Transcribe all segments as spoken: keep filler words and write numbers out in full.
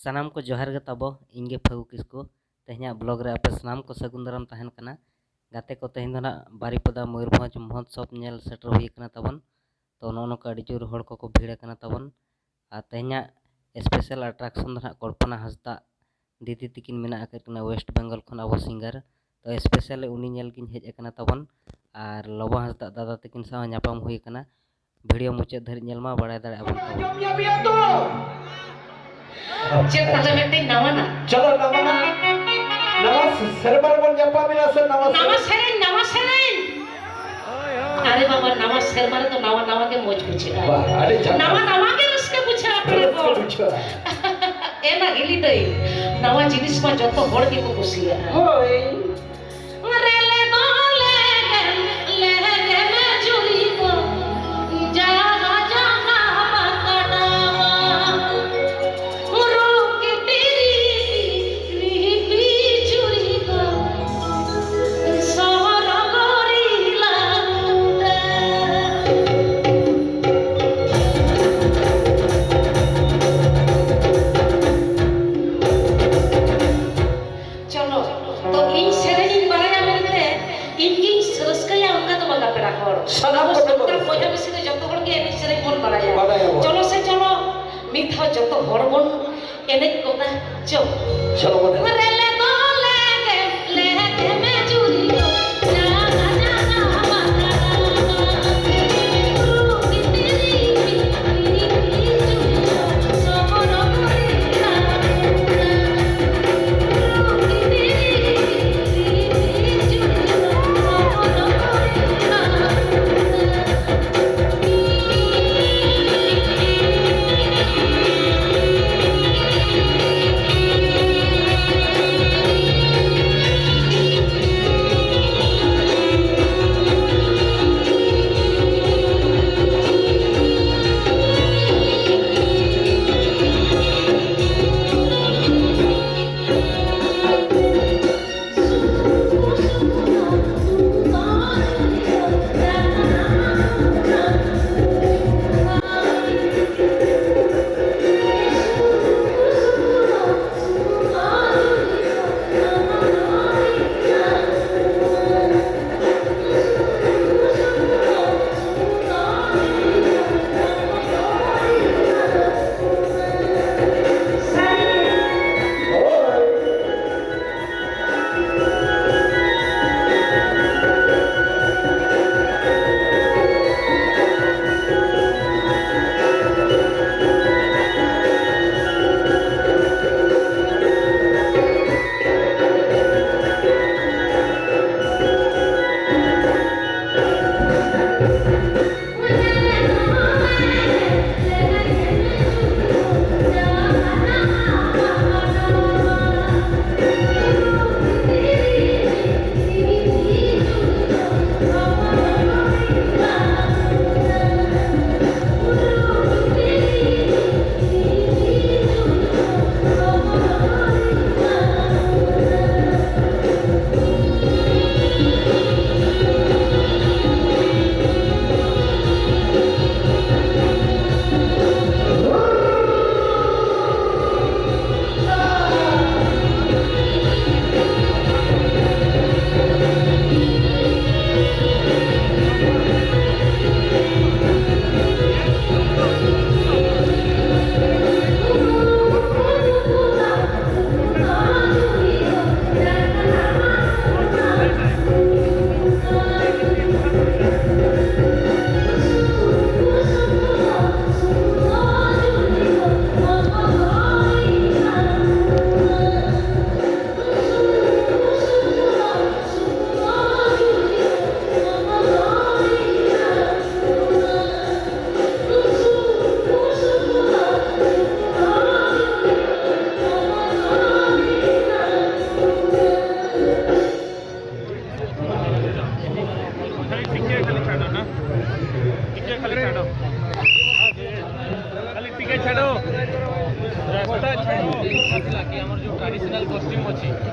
ᱥᱟᱱᱟᱢ ᱠᱚ ᱡᱚᱦᱟᱨ ᱜᱮ ᱛᱟᱵᱚ, ᱤᱧ ᱜᱮ ᱯᱷᱟᱹᱜᱩ ᱠᱤᱥᱠᱩ᱾ ᱛᱮᱦᱮᱧᱟᱜ ᱵᱞᱚᱜ ᱨᱮ ᱟᱯᱮ ᱥᱟᱱᱟᱢ ᱠᱚ ᱥᱟᱹᱜᱩᱱ ᱫᱟᱨᱟᱢ ᱛᱟᱦᱮᱱ ᱠᱟᱱᱟ᱾ ᱜᱟᱛᱮ ᱠᱚ, ᱛᱮᱦᱮᱧ ᱫᱚ ᱱᱟᱜ ᱵᱟᱨᱤᱯᱚᱫᱟ ᱢᱚᱭᱩᱨᱵᱷᱚᱸᱡᱽ ᱢᱚᱦᱚᱛᱥᱚᱵ ᱧᱮᱞ ᱥᱮᱴᱮᱨ ᱦᱩᱭ ᱟᱠᱟᱱᱟ ᱛᱟᱵᱚᱱ᱾ ᱛᱚ ᱱᱚᱜᱼᱚ ᱱᱚᱝᱠᱟ ᱟᱹᱰᱤ ᱡᱳᱨ ᱦᱚᱲ ᱠᱚᱠᱚ ᱵᱷᱤᱲ ᱟᱠᱟᱱᱟ ᱛᱟᱵᱚᱱ᱾ ᱟᱨ ᱛᱮᱦᱮᱧᱟᱜ special attraction ᱫᱚ ᱱᱟᱜ ᱠᱚᱞᱯᱚᱱᱟ ᱦᱟᱸᱥᱫᱟ ᱫᱤᱫᱤ ᱛᱤᱠᱤᱱ ᱢᱮᱱᱟᱜ ᱟᱠᱟᱫ ᱠᱤᱱᱟ West Bengal ᱠᱷᱚᱱ ᱟᱵᱚ singer᱾ ᱛᱚ specially ᱩᱱᱤ ᱧᱮᱞ ᱜᱤᱧ ᱦᱮᱡ ᱟᱠᱟᱱᱟ ᱛᱟᱵᱚᱱ᱾ ᱟᱨ ᱞᱚᱵᱚ ᱦᱟᱸᱥᱫᱟ ᱫᱟᱫᱟ ᱛᱤᱠᱤᱱ ᱥᱟᱶ ᱧᱟᱯᱟᱢ ᱦᱩᱭ ᱟᱠᱟᱱᱟ᱾ ᱵᱷᱤᱰᱤᱭᱳ ᱢᱩᱪᱟᱹᱫ ᱫᱷᱟᱹᱨᱤᱡ ᱧᱮᱞ ᱢᱟ, ᱵᱟᱲᱟᱭ ᱫᱟᱲᱮᱭᱟᱜ ᱟᱵᱚᱱ ᱛᱟᱵᱚᱱ᱾ ᱪᱮᱫ ᱛᱟᱦᱞᱮ ᱢᱤᱫᱴᱮᱱ ᱱᱟᱣᱟᱱᱟᱜ? ᱪᱚᱞᱚ ᱱᱟᱣᱟᱱᱟᱜ᱾ ᱱᱟᱣᱟ ᱥᱮᱨᱢᱟ ᱨᱮᱵᱚᱱ ᱧᱟᱯᱟᱢ ᱮᱱᱟ ᱥᱮ ᱱᱟᱣᱟ ᱱᱟᱣᱟ ᱥᱮᱨᱢᱟ? ᱥᱮᱨᱮᱧ, ᱱᱟᱣᱟ ᱥᱮᱨᱮᱧ᱾ ᱟᱨᱮ ᱵᱟᱵᱟ, ᱱᱟᱣᱟ ᱥᱮᱨᱢᱟ ᱨᱮᱫᱚ ᱱᱟᱣᱟ ᱱᱟᱣᱟ ᱜᱮ ᱢᱚᱡᱽ ᱵᱩᱡᱷᱟᱹᱜᱼᱟ᱾ ᱵᱟᱦ, ᱟᱹᱰᱤ ᱡᱷᱟᱠᱟᱥ᱾ ᱱᱟᱣᱟ ᱱᱟᱣᱟ ᱜᱮ ᱨᱟᱹᱥᱠᱟᱹ ᱵᱩᱡᱷᱟᱹᱜᱼᱟ, ᱯᱮᱲᱟ ᱨᱟᱹᱥᱠᱟᱹ ᱠᱚ᱾ ᱵᱩᱡᱷᱟᱹᱜᱼᱟ᱾ ᱮᱱᱟ ᱦᱤᱞᱤ ᱫᱟᱹᱭ, ᱱᱟᱣᱟ ᱡᱤᱱᱤᱥ ᱢᱟ ᱡᱚᱛᱚ ᱦᱚᱲ ᱜᱮᱠᱚ ᱠᱩᱥᱤᱭᱟᱜᱼᱟ᱾ ᱦᱳᱭ᱾ ᱨᱮᱞᱮ ᱫᱚ ᱞᱮᱜᱮᱢ, ᱞᱮᱜᱮᱢ ᱡᱩᱨᱤ ᱫᱚ ᱡᱟᱦᱟᱸ ᱡᱟᱦᱟᱸ ᱵᱟᱠᱟᱰᱟᱣᱟ᱾ ᱨᱩᱠᱤ ᱴᱤᱨᱤ, ᱨᱤᱦᱤ ᱯᱤᱪᱩᱨᱤ ᱫᱚ ᱥᱚᱦᱚᱨ ᱜᱚᱨᱤ ᱞᱟᱜᱩᱰᱟ᱾ ᱪᱚᱞᱚ, ᱛᱚ ᱤᱧ ᱥᱮᱨᱮᱧᱤᱧ ᱵᱟᱲᱟᱭᱟ ᱢᱮᱱᱛᱮ ᱤᱧ ᱜᱤᱧ ᱨᱟᱹᱥᱠᱟᱹᱭᱟ, ᱚᱱᱠᱟ ᱫᱚ ᱵᱟᱝᱟ, ᱯᱮᱲᱟ ᱦᱚᱲ᱾ ᱥᱟᱱᱟᱢ ᱟᱵᱚ ᱠᱚᱛᱮ ᱵᱚ ᱥᱟᱱᱛᱟᱲ ᱨᱟᱹᱥᱠᱟᱹᱭᱟ᱾ ᱵᱚᱭᱦᱟ ᱢᱤᱥᱤ ᱫᱚ ᱡᱚᱛᱚ ᱦᱚᱲ ᱜᱮ ᱮᱱᱮᱡ ᱥᱮᱨᱮᱧ ᱵᱚᱱ ᱵᱟᱲᱟᱭᱟ᱾ ᱵᱟᱲᱟᱭᱟᱵᱚᱱ᱾ ᱪᱚᱞᱚ ᱥᱮ ᱪᱚᱞᱚ, ᱢᱤᱫ ᱫᱷᱟᱣ ᱡᱚᱛᱚ ᱦᱚᱲ ᱵᱚᱱ ᱮᱱᱮᱡ ᱜᱚᱫᱟ᱾ ᱪᱚ᱾ ᱪᱚᱞᱚ ᱵᱚᱱ ᱮᱱᱮᱡ᱾ ᱨᱮᱞᱮ ᱫᱚ ᱞᱮᱜᱮ, ᱞᱮᱜᱮ ᱢᱮ ᱡᱩᱨᱤ ᱫᱚ, ᱡᱟᱜᱟ ᱡᱟᱜᱟ ᱵᱟᱠᱟᱰᱟ᱾ ଥିଲା କି ଆମର ଯେଉଁ ଟ୍ରାଡିସନାଲ କଷ୍ଟ୍ୟୁମ୍ ଅଛି,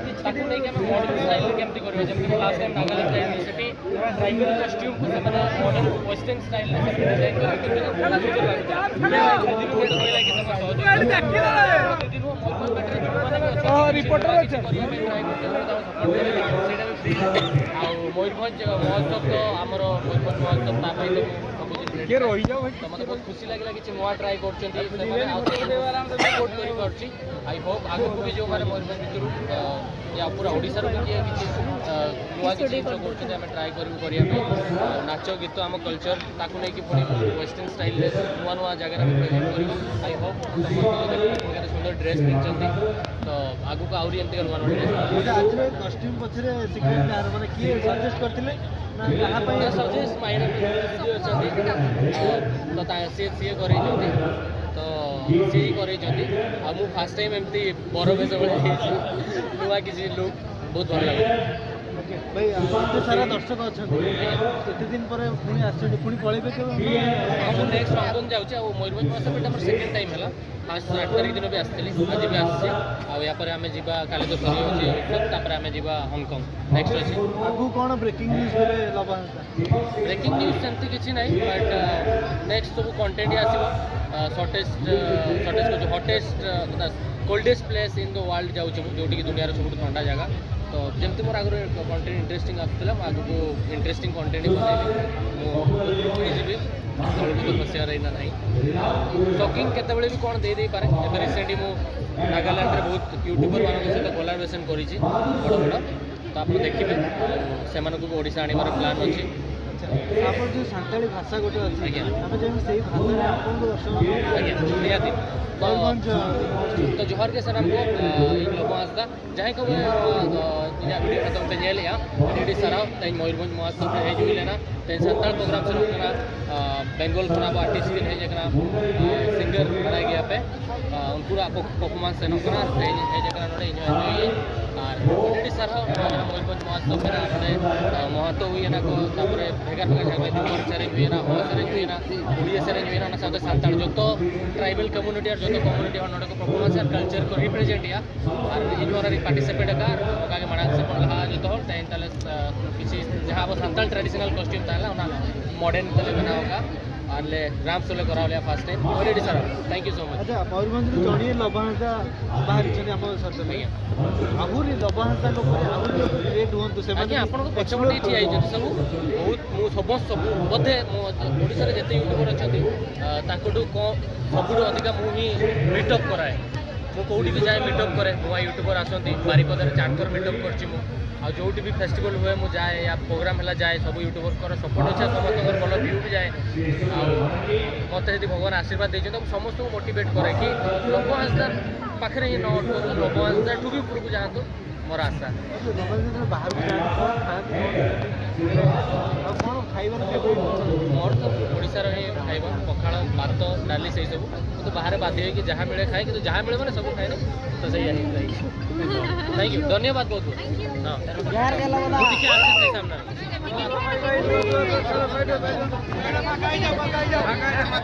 ତାକୁ ନେଇକି ଆମେ ମଡର୍ନ ଷ୍ଟାଇଲରେ କେମିତି କରିବା। ଯେମିତି ମୁଁ ଲାଷ୍ଟ ଟାଇମ୍ ନାଗାଲାଣ୍ଡ ଯାଇଥିଲି, ସେଠି ଟ୍ରାଇବାଲ କଷ୍ଟ୍ୟୁମ୍କୁ ସେମାନେ ମଡର୍ନ ୱେଷ୍ଟର୍ନ ଷ୍ଟାଇଲରେ ସେମାନେ ଡିଜାଇନ୍ କରିକି କେମିତି ସୁନ୍ଦର ଲାଗୁଥିଲା। ଦିଦିକୁ ମୋତେ କହିଲା କି ତମ ସହଯୋଗ କରିବ। ଦିଦି ନୁହଁ, ମୟୂରଭଞ୍ଜ ପାଟରେ ଯେଉଁମାନେ ବି ଅଛନ୍ତି, ରିପୋର୍ଟର ଅଛନ୍ତି, କରିବା ପାଇଁ ଟ୍ରାଏ କରୁଛନ୍ତି, ତାଙ୍କୁ ସପୋର୍ଟ କରିବେ। ସେଇଟା ବି ଫ୍ରି। ଆଉ ମୟୂରଭଞ୍ଜ ମହୋତ୍ସବ ତ ଆମର ମୟୂରଭଞ୍ଜ ମହୋତ୍ସବ, ତା ପାଇଁ ତ ମୁଁ ସବୁଦିନ ରେଡି। କିଏ ରହିଯାଉ ଭାଇ। ତ ମୋତେ ବହୁତ ଖୁସି ଲାଗିଲା, କିଛି ନୂଆ ଟ୍ରାଏ କରୁଛନ୍ତି ସେମାନେ, ଆଉ ସପୋର୍ଟ କରିପାରୁଛି। ଆଇ ହୋପ୍ ଆଗକୁ ବି ଯେଉଁମାନେ ମୟୂରଭଞ୍ଜ ଭିତରୁ, ଅ, ୟା ପୁରା ଓଡ଼ିଶାରୁ ବି କିଏ କିଛି, ଅ, ନୂଆ କିଛି ଜିନିଷ କରୁଛନ୍ତି, ଆମେ ଟ୍ରାଏ କରିବୁ କରିବା ପାଇଁ। ଅ, ନାଚ ଗୀତ, ଆମ କଲଚର, ତାକୁ ନେଇକି ପୁଣି ୱେଷ୍ଟର୍ନ ଷ୍ଟାଇଲରେ ନୂଆ ନୂଆ ଜାଗାରେ ଆମେ ପ୍ରେଜେଣ୍ଟ କରିବୁ। ଆଇ ହୋପ୍ ସମସ୍ତେ ଦେଖନ୍ତୁ, ଏତେ ପ୍ରକାର ସୁନ୍ଦର ଡ୍ରେସ୍ ପିନ୍ଧିଛନ୍ତି, ତ ଆଗକୁ ଆହୁରି ଏମିତିକା ନୂଆ ନୂଆ ଡ୍ରେସ୍। ଆଚ୍ଛା, ଆଜିର କଷ୍ଟ୍ୟୁମ୍ ପଛରେ ସିକ୍ରେଟ୍ କାହାର, ମାନେ କିଏ ସଜେଷ୍ଟ କରିଥିଲେ ନା କାହା ପାଇଁ? ସଜେଷ୍ଟ ମାଇନା ଦିଦି ଅଛନ୍ତି, ଅ, ତ ତା- ସିଏ ସିଏ କରେଇଛନ୍ତି, ତ ସିଏ ହିଁ କରେଇଛନ୍ତି। ଆଉ ମୁଁ ଫାଷ୍ଟ ଟାଇମ୍ ଏମିତି ବର ବେଶ ଭଳିଆ ହେଇଛି, ନୂଆ କିଛି ଲୁକ୍, ବହୁତ ଭଲ ଲାଗୁଛି। ଓକେ ଭାଇ, ଏତେ ସାରା ଦର୍ଶକ ଅଛନ୍ତି, ଏତେ ଦିନ ପରେ ପୁଣି ଆସିଛନ୍ତି, ପୁଣି ପଳେଇବେ କେବେ? ମୁଁ ନେକ୍ସଟ ହଙ୍ଗକଙ୍ଗ ଯାଉଛି, ଆଉ ମୟୂରଭଞ୍ଜ ମହୋତ୍ସବ ଏଇଟା ଆମର ସେକେଣ୍ଡ ଟାଇମ୍ ହେଲା। ଫାଷ୍ଟ ଆଠ ତାରିଖ ଦିନ ବି ଆସିଥିଲି, ଆଜି ବି ଆସିଛି। ଆଉ ୟା ପରେ ଆମେ ଯିବା, କାଲି ତ ସରିଯାଉଛି ଉତ୍ସବ, ତାପରେ ଆମେ ଯିବା ହଙ୍ଗକଙ୍ଗ, ନେକ୍ସଟ ଅଛି। ଆଗକୁ କ'ଣ ବ୍ରେକିଂ ନ୍ୟୁଜ୍ ଦେବେ ଲଭା? ବ୍ରେକିଂ ନ୍ୟୁଜ୍ ସେମିତି କିଛି ନାହିଁ, ବଟ୍ ନେକ୍ସଟ ସବୁ କଣ୍ଟେଣ୍ଟ ହିଁ ଆସିବ। ସର୍ଟେଷ୍ଟ ସର୍ଟେଷ୍ଟ କହୁଛି, hottest, coldest place in the world ଯାଉଛି ମୁଁ, ଯେଉଁଠିକି ଦୁନିଆର ସବୁଠୁ ଥଣ୍ଡା ଜାଗା। ତ ଯେମିତି ମୋର ଆଗରୁ କଣ୍ଟେଣ୍ଟ ଇଣ୍ଟରେଷ୍ଟିଂ ଆସୁଥିଲା, ମୁଁ ଆଗକୁ ଇଣ୍ଟରେଷ୍ଟିଂ କଣ୍ଟେଣ୍ଟ ହିଁ ବନେଇବି। ମୁଁ ପୁଣି ଯିବି, ତଳକୁ ତ ଖସିବାର ଏଇନା ନାହିଁ। ସକିଂ କେତେବେଳେ ବି କ'ଣ ଦେଇ ଦେଇପାରେ। ଏବେ ରିସେଣ୍ଟଲି ମୁଁ ନାଗାଲ୍ୟାଣ୍ଡରେ ବହୁତ ୟୁଟ୍ୟୁବର ମାନଙ୍କ ସହିତ କୋଲାବୋରେସନ କରିଛି, ବଡ଼ ବଡ଼। ତ ଆପଣ ଦେଖିବେ, ସେମାନଙ୍କୁ ବି ଓଡ଼ିଶା ଆଣିବାର ପ୍ଲାନ୍ ଅଛି। ଆଚ୍ଛା, ଆପଣ ଯେଉଁ ସାନ୍ତାଳୀ ଭାଷା ଗୋଟେ ଅଛି, ଆଜ୍ଞା। ଆମେ ଚାହିଁବୁ ସେଇ ଭାଷାରେ ଆପଣଙ୍କୁ ଦର୍ଶନ, ଆଜ୍ଞା, ନିହାତି। ତ ମୟୂରଭଞ୍ଜ ᱛᱚ ᱡᱚᱦᱟᱨ ᱜᱮ ᱥᱟᱱᱟᱢ ᱠᱚ, ᱤᱧ ᱞᱚᱵᱚ ᱦᱟᱸᱥᱫᱟ᱾ ᱡᱟᱦᱟᱸᱭ ᱠᱚ ᱤᱧᱟᱹᱜ ᱵᱷᱤᱰᱤᱭᱳ ᱠᱷᱟᱛᱚᱢ ᱯᱮ ᱧᱮᱞᱮᱜᱼᱟ, ᱟᱹᱰᱤ ᱟᱹᱰᱤ ᱥᱟᱨᱦᱟᱣ᱾ ᱛᱮᱦᱮᱧ ᱢᱚᱭᱩᱨᱵᱷᱚᱸᱡᱽ ᱢᱚᱦᱳᱛᱥᱚᱵ ᱨᱮ ᱦᱮᱡ ᱦᱩᱭ ᱞᱮᱱᱟ᱾ ᱛᱮᱦᱮᱧ ᱥᱟᱱᱛᱟᱲ ᱯᱨᱳᱜᱨᱟᱢ ᱥᱮᱱᱚᱜ ᱠᱟᱱᱟ, ᱵᱮᱝᱜᱚᱞ ᱠᱷᱚᱱ ᱟᱵᱚ ᱟᱨᱴᱤᱥᱴ ᱠᱤᱱ ᱦᱮᱡ ᱟᱠᱟᱱᱟ, ᱥᱤᱝᱜᱟᱨ ᱵᱟᱲᱟᱭ ᱜᱮᱭᱟ ᱯᱮ᱾ ᱩᱱᱠᱩᱣᱟᱜ ᱯᱟᱨᱯᱷᱚᱨᱢᱮᱱᱥ ᱥᱮᱱᱚᱜ ᱠᱟᱱᱟ᱾ ᱛᱮᱦᱮᱧ ᱦᱮᱡ ᱟᱠᱟᱱᱟ ᱱᱚᱰᱮ, ᱤᱧ ᱦᱚᱸ ᱮᱱᱡᱚᱭ ᱟᱹᱧ᱾ ᱟᱨ ᱟᱹᱰᱤ ᱟᱹᱰᱤ ᱥᱟᱨᱦᱟᱣ ᱱᱚᱣᱟ ᱡᱟᱦᱟᱸ ᱢᱚᱭᱩᱨᱵᱷᱚᱸᱡᱽ ᱢᱚᱦᱳᱛᱥᱚᱵ ᱢᱮᱱᱟᱜᱼᱟ, ᱱᱚᱰᱮ ᱢᱚᱦᱟᱛᱚ ᱦᱩᱭᱮᱱᱟ ᱠᱚ, ᱛᱟᱨᱯᱚᱨᱮ ᱵᱷᱮᱜᱟᱨ ᱵᱷᱮᱜᱟᱨ ᱡᱟᱭᱜᱟ ᱨᱮ ᱡᱷᱩᱢᱟᱨ ᱥᱮᱨᱮᱧ ᱦᱩᱭᱮᱱᱟ, ᱦᱚᱲ ᱥᱮᱨᱮᱧ ᱦᱩᱭᱮᱱᱟ, ᱩᱲᱤᱭᱟ ᱥᱮᱨᱮᱧ ᱦᱩᱭᱮᱱᱟ, ᱚᱱᱟ ᱥᱟᱶᱛᱮ ᱥᱟᱱᱛᱟᱲ ᱡᱚᱛᱚ ᱴᱨᱟᱭᱵᱟᱞ ᱠᱚᱢᱤᱭᱩᱱᱤᱴᱤ ᱟᱨ ᱡᱚᱛᱚ ᱠᱚᱢᱤᱭᱩᱱᱤᱴᱤ ᱦᱚᱲ ᱱᱚᱰᱮ ᱠᱚ ᱯᱟᱨᱯᱷᱚᱨᱢᱮᱱᱥ ᱟᱨ ᱠᱟᱞᱪᱟᱨ ᱠᱚ ᱨᱤᱯᱨᱮᱡᱮᱱᱴ ᱮᱜᱼᱟ᱾ ᱟᱨ ᱤᱧ ᱦᱚᱸ ᱚᱱᱟ ᱨᱮ ᱯᱟᱨᱴᱤᱥᱤᱯᱮᱴ ᱟᱠᱟᱫ᱾ ᱟᱨ ᱚᱱᱠᱟ ᱜᱮ ᱢᱟᱲᱟᱝ ᱥᱮᱫ ᱵᱚᱱ ᱞᱟᱦᱟ ᱤᱫᱤ ᱛᱟᱵᱚᱱ᱾ ᱛᱮᱦᱮᱧ ᱛᱟᱦᱞᱮ ᱠᱤᱪᱷᱩ ᱡᱟᱦᱟᱸ ᱟᱵᱚ ᱥᱟᱱᱛᱟᱲ ᱴᱨᱟᱰᱤᱥᱚᱱᱟᱞ ᱠᱚᱥᱴᱤᱭᱩᱢ ᱛᱟᱦᱮᱸ ᱞᱮᱱᱟ, ᱚᱱᱟ ᱢᱚᱰᱟᱨᱱ ᱛᱮᱞᱮ ᱵᱮᱱᱟᱣ ᱟᱠᱟᱫ᱾ ᱟᱨ ᱞᱮ ᱨᱟᱢᱥ ᱞᱮ ᱠᱚᱨᱟᱣ ᱞᱮᱜᱼᱟ ᱯᱷᱟᱥᱴ ᱴᱟᱭᱤᱢ᱾ ᱟᱹᱰᱤ ᱟᱹᱰᱤ ᱥᱟᱨᱦᱟᱣ᱾ ᱛᱷᱮᱝᱠ ᱭᱩ ᱥᱳ ᱢᱟᱪ᱾ ᱟᱪᱪᱷᱟ, ᱢᱚᱭᱩᱨᱵᱷᱚᱸᱡᱽ ᱨᱮ ᱡᱚᱱᱤᱭᱟᱹ ᱞᱚᱵᱚ ᱦᱟᱸᱥᱫᱟ ᱵᱟᱦᱟ ᱨᱮ ᱪᱮᱫ ᱟᱵᱚ ᱥᱟᱱᱛᱟᱲ ᱞᱟᱹᱜᱤᱫ? ᱟᱹᱦᱩᱨᱤ ᱞᱚᱵᱚ ᱦᱟᱸᱥᱫᱟ ᱞᱳᱠ ᱨᱮ ᱟᱹᱦᱩᱨᱤ ᱞᱳᱠ ᱨᱮ ᱰᱩହନ୍ତୁ ସେମାନେ ଆଜ୍ଞା, ଆପଣଙ୍କୁ ପଛପଟେ ଏଠି ଆଇଛନ୍ତି ସବୁ। ବହୁତ, ମୁଁ ସମସ୍ତ ସବୁ ବୋଧେ ମୋ ଓଡ଼ିଶାରେ ଯେତେ ୟୁଟ୍ୟୁବର ଅଛନ୍ତି, ତାଙ୍କଠୁ କମ୍, ସବୁଠୁ ଅଧିକା ମୁଁ ହିଁ ମିଟଅପ୍ କରାଏ। ମୁଁ କେଉଁଠି ବି ଯାଏ, ମିଟଅପ୍ କରେ। ନୂଆ ୟୁଟ୍ୟୁବର ଆସନ୍ତି, ବାରିପଦାରେ ଚାରି ଥର ମିଟଅପ୍ କରିଛି ମୁଁ। ଆଉ ଯେଉଁଠି ବି ଫେଷ୍ଟିଭାଲ ହୁଏ, ମୁଁ ଯାଏ, ୟା ପ୍ରୋଗ୍ରାମ ହେଲା, ଯାଏ। ସବୁ ୟୁଟ୍ୟୁବରଙ୍କର ସପୋର୍ଟ ଅଛି, ଆଉ ସମସ୍ତଙ୍କର ଭଲ ଭିୟୁ ବି ଯାଏ। ଆଉ ମୋତେ ଯଦି ଭଗବାନ ଆଶୀର୍ବାଦ ଦେଇଛନ୍ତି, ମୁଁ ସମସ୍ତଙ୍କୁ ମୋଟିଭେଟ୍ କରେ କି ଲବ ହାସଦାର ପାଖରେ ହିଁ ନ ଅଟକନ୍ତୁ, ଲବ ହାସଦାରଠୁ ବି ଉପରକୁ ଯାଆନ୍ତୁ। ମୋର ଆଶା। ବାହାରକୁ ଯାଆନ୍ତି, କ'ଣ ଖାଆନ୍ତି, କ'ଣ ପିଅନ୍ତି? ଆଉ କ'ଣ ଖାଇବାରେ ଫେଭରେଟ୍? ମୋର ତ ଓଡ଼ିଶାର ହିଁ ଖାଇବା, ପଖାଳ, ଭାତ, ଡାଲି, ସେଇ ସବୁ। ମୁଁ ତ ବାହାରେ ବାଧ୍ୟ ହେଇକି ଯାହା ମିଳେ ଖାଏ, କିନ୍ତୁ ଯାହା ମିଳେ ମାନେ ସବୁ ଖାଏ। ତ ସେଇଆ ହିଁ। ଥ୍ୟାଙ୍କ ୟୁ, ଧନ୍ୟବାଦ ବହୁତ ବହୁତ। ହଁ। ବିହାର ଗଲା ବାଲା। ମୁଁ ଟିକେ ଆସିଛି ସାମ୍ନାରେ।